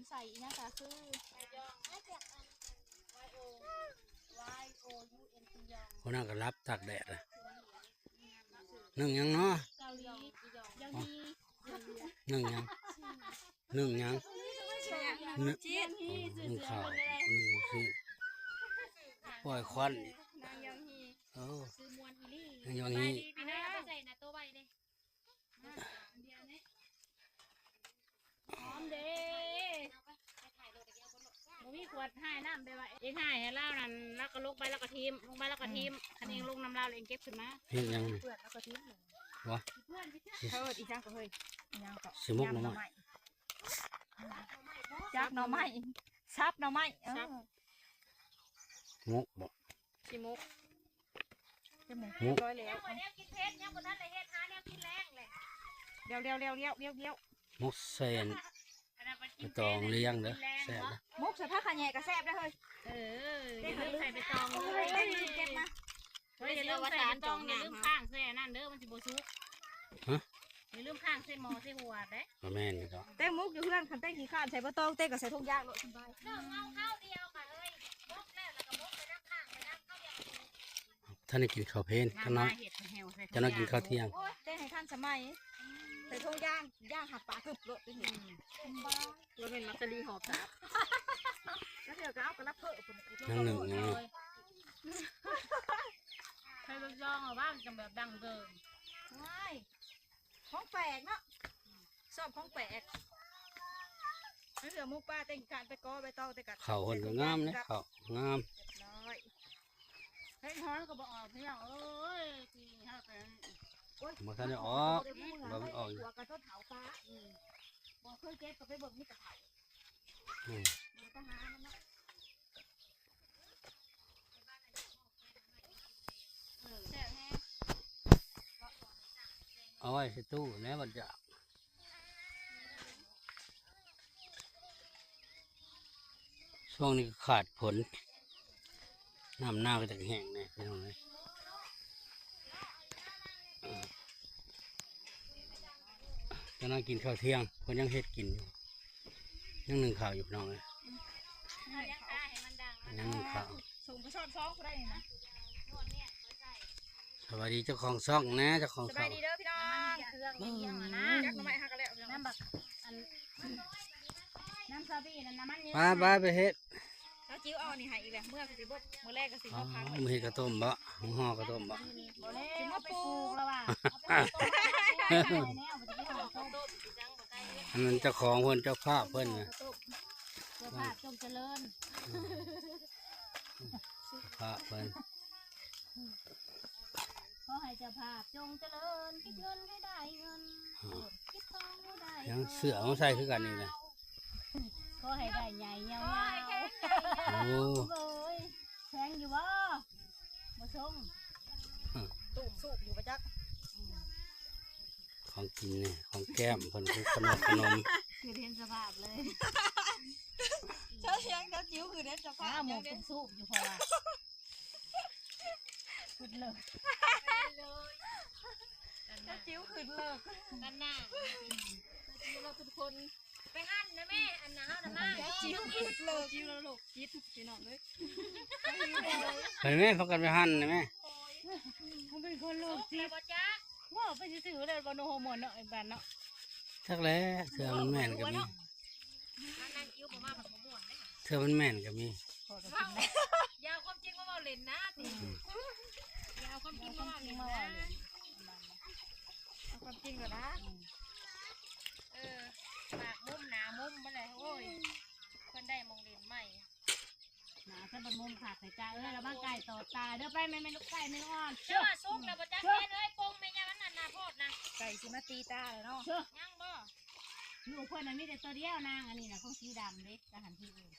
ໃສ່ອີ່ຫຍັງກະຄື ຫົວໜ້າກໍລັບຕາກແດດລະ. ໜຶ້ງຫຍັງເນາະ? ເກົາຫຼີ ຫຍັງມີ ໜຶ້ງຫຍັງ? ໜຶ້ງຫຍັງ? ໜຶ້ງ ໜຶ້ງເຂົ້າ ໜຶ້ງຊີ້ນ ປ່ອຍຄວັນ. ນາງຍອງຮີ ເອີ ຊື່ມ່ວນອີ່ຫຼີ ນາງຍອງຮີ. ໄປດີ ພີ່ນ້າ ໄປໃສ່ນະ ໂຕໄວເດ້. ຫອມເດ້ ບໍ່ມີຂວດຖ່າຍນ້ຳ ແບບວ່າເອງຖ່າຍໃຫ້ລາວນັ້ນ ລາວກໍລົງໄປ ລາວກໍຖິ້ມ ລົງໄປ ລາວກໍຖິ້ມ. ອືມ ຄັນເອງລົງນຳລາວແລ້ວເອງເກັບຂຶ້ນມາ ເຮັດຫຍັງນີ້? ເປື້ອນລາວກໍຖິ້ມ ບໍ່? ເອີ້ນອີ່ຫຍັງກໍເຮີ້ຍ ອີ່ຫຍັງກໍ ຊິໝົກໜໍ່ໄມ້ ຈັບໜໍ່ໄມ້ ສັບໜໍ່ໄມ້ ເອີ ສັບ ໝົກບໍ່? ຊິໝົກ ຈະໝົກ ໝົກ ຮຽບຮ້ອຍແລ້ວ. ຍັງບໍ່ໄດ້ກິນເຜັດ ຍັງບໍ່ທັນໄດ້ເຮັດ ຫາແນວກິນແລງແຫຼະ. ດຽວໆໆໆໆ ໝົກໃສ່ອັນ ອັນນັ້ນມັນກິນ ໃບຕອງລຽງເດີ ແຊບເດີ. ໝົກໃສ່ຜັກຂະແຍງກໍແຊບເດີເຮີ້ຍ. ເອີ ຢ່າລືມໃສ່ໃບຕອງເດີ ເອີ ເກັບມາ. ເຮີ້ຍ ຢ່າລືມໃສ່ໃບຕອງ ຢ່າລືມຄ້າງໃສ່ອັນນັ້ນເດີ ມັນຊິບໍ່ສຸກ. ຮະ? ຢ່າລືມຄ້າງໃສ່ໝໍ້ໃສ່ຫົວເດ້. ບໍ່ແມ່ນດອກ ແຕ່ໝົກຢູ່ເຮືອນ ຄັນແຕ່ຂີ້ຄ້ານໃສ່ບໍ່ຕ້ອງ ແຕ່ກໍໃສ່ຖົງຢາງໂລດ ສະບາຍ. ເອົາຄາວດຽວກະເຮີ້ຍ ໝົກແລ້ວ ແລ້ວກໍໝົກໄປນຳ ຄ້າງໄປນຳ ເຂົາວຽກ. ທັນໄດ້ກິນເຂົ້າເພນ ມາ ຈັກໜ້ອຍ ມາເຮັດແຫ້ວໃສ່ ຈັກໜ້ອຍກິນເຂົ້າທ່ຽງ. ໂອ້ຍ ແຕ່ໃຫ້ທັນສະໄໝ ໃສ່ຖົງຢາງ ຢາງຫາປາກຶບໂລດ. ອືມ ສະບາຍ. ບໍ່ແມ່ນມັກສະລີຫອບສາບ ກະເທື່ອກະເອົາກະລະເພີ້ພຸ້ນ. ຍັງໜຶ້ງຢູ່ ໃຫ້ລອງເອົາວ່າມັນຈັ່ງແບບດັ້ງເດີມ. ວ້າຍ ຂອງແປກເນາະ ຊອບຂອງແປກ. ເທື່ອໝູປ່າເຕັງການໄປກໍໃບຕອງ ແຕ່ກະ ເຂົ້າເພິ່ນກໍງາມເດ້ ເຂົ້າງາມ ຮຽບຮ້ອຍ. ເຮັດຫອມກໍບໍ່ອອກ ພີ່ນ້ອງເອີຍ ປີເຮົາກໍ ໂອ້ຍ ບໍ່ທັນໄດ້ອອກ ບໍ່ໄດ້ ບໍ່ ມັນອອກຢູ່ ກະຕົ້ນເຖົາປ່າ. ອືມ ບໍ່ເຄີຍເກັບ ກໍໄປເບິ່ງມີແຕ່ເຖົາ. ອືມ ບໍ່ໄດ້ໄປຫາມັນເນາະ. ເອີ ແຊບແຮງ ເອົາໄວ້ໃສ່ຕູ້ແດ່ບັດຢາກ. ຊ່ວງນີ້ກໍຂາດຝົນ ນ້ຳນາກໍຈະແຫ້ງແດ່ພີ່ນ້ອງເອີຍ. ກຳລັງກິນເຂົ້າທ່ຽງ ເພິ່ນຍັງເຮັດກິນຢູ່ ຍັງໜຶ້ງເຂົ້າຢູ່ພີ່ນ້ອງເອີຍ ຍັງໜຶ້ງເຂົ້າ. ສົ່ງໄປຊ້ອນສອງຜູ້ໃດນີ້ນະ. ສະບາຍດີເຈົ້າຂອງຊ່ອງແດ່ ເຈົ້າຂອງຊ່ອງ. ສະບາຍດີເດີພີ່ນ້ອງ ເຄື່ອງອີ່ຫຍັງຫັ້ນນະ ຈັກໜໍ່ໄມ້ຫາກະແລ້ວພີ່ນ້ອງ. ນ້ຳບັກ ອັນ ນ້ຳຊາບີນັ້ນນະ ມັນເຍອະ. ໄປໆ ໄປເຮັດ ເອົາຈິ້ວເອົາອັນນີ້ໃຫ້ອີກແຫຼະ ເມື່ອກໍຊິເບິດ ມື້ແລກກໍຊິມາພັກ. ອໍ ມື້ເຮັດເຂົ້າຕົ້ມບໍ? ຫໍ່ເຂົ້າຕົ້ມບໍ? ບໍ່ແລ້ວ ຊິມາປູກແລ້ວວ່າ ອັນນັ້ນເຈົ້າຂອງເພິ່ນ ເຈົ້າພາບເພິ່ນນະ ເຈົ້າພາບຈົ່ງຈະເລີນ. ພະເພິ່ນ ຂໍໃຫ້ເຈົ້າພາບຈົ່ງຈະເລີນ ຄິດເງິນໃຫ້ໄດ້ເງິນ ຄິດທອງໃຫ້ໄດ້ທອງ ຍັງເສື້ອມາໃສ່ຄືກັນນີ້ນະ. ຂໍໃຫ້ໄດ້ໃຫຍ່ຍາວໆ. ໂອ້ ໂອ້ຍ ແຂງຢູ່ບໍ່? ບໍ່ຊົງ ຕູບສູບຢູ່ປະຈັກ. ຂອງກິນນີ້ ຂອງແກ້ມເພິ່ນຄືຂະໜົມຂະໜົມ. ຄືເຫັນສະພາບເລີຍ ເຈົ້າຍັງ ເຈົ້າຈິ້ວຄືເຫັນສະພາບ ອ້າວ ໝູກ ຍັງເດ້ ຕຸ້ມສູບຢູ່ ເພາະວ່າ ພຸດເລີຍ ເຈົ້າຈິ້ວຂຶ້ນເລີຍ ກັນໜ້າ ເຈົ້າຈິ້ວເລີຍເປັນຄົນ. ໄປຫັ້ນນະແມ່ ອັນນະ ເຮົານະມາ ເຈົ້າຈິ້ວຂຶ້ນເລີຍ ຈິ້ວແລ້ວໂລກຈິດ ພີ່ນ້ອງເອີຍ. ໄປແມ່ ພາກັນໄປຫັ້ນນະແມ່. ມັນເປັນຄົນໂລກຈິດ ບໍ່ຈັກ ເວົ້າໄປຊື່ໆ ແລ້ວບໍ່ໂນໂຮໂມນເນາະ ໄອ້ບ້ານເນາະ. ຈັກແຫຼະ ເທື່ອມັນແມ່ນກໍມີ ເທື່ອມັນແມ່ນກໍມີ. ຢ່າເອົາຄວາມຈິງມາເວົ້າເຫຼັ້ນນະຕິ ອືມ ຢ່າເອົາຄວາມຈິງມາເວົ້າເຫຼັ້ນນະ ເອົາຄວາມຈິງກ່ອນນະ. ເອີ ປາກມຸມໜ້າມຸມມາແລ້ວ ໂອ້ຍ ເພິ່ນໄດ້ໝ່ອງເຫຼັ້ນໃໝ່. ໜ້າຊະບັນມຸມຄັກແທ້ຈ້າເອີຍ ລະວັງໄກ່ຕອດຕາເດີ. ໄປແມ່ ແມ່ລູກໄກ່ ແມ່ລູກອ່ອນ ເຊື່ອວ່າສຸກແລ້ວບໍ່ຈັກແມ່ນເອີຍ ປົງແມ່ຍາມັນອັນໜ້າໂພດນະ ໄກ່ຊິມາຕີຕາແລ້ວເນາະ. ເຊື່ອ ຍັງບໍ່? ລູກເພິ່ນນະມີແຕ່ຕົວດຽວນາງ ອັນນີ້ນະ ຂອງສີດຳເດ້ ກະຫັນທີ່ອື່ນ.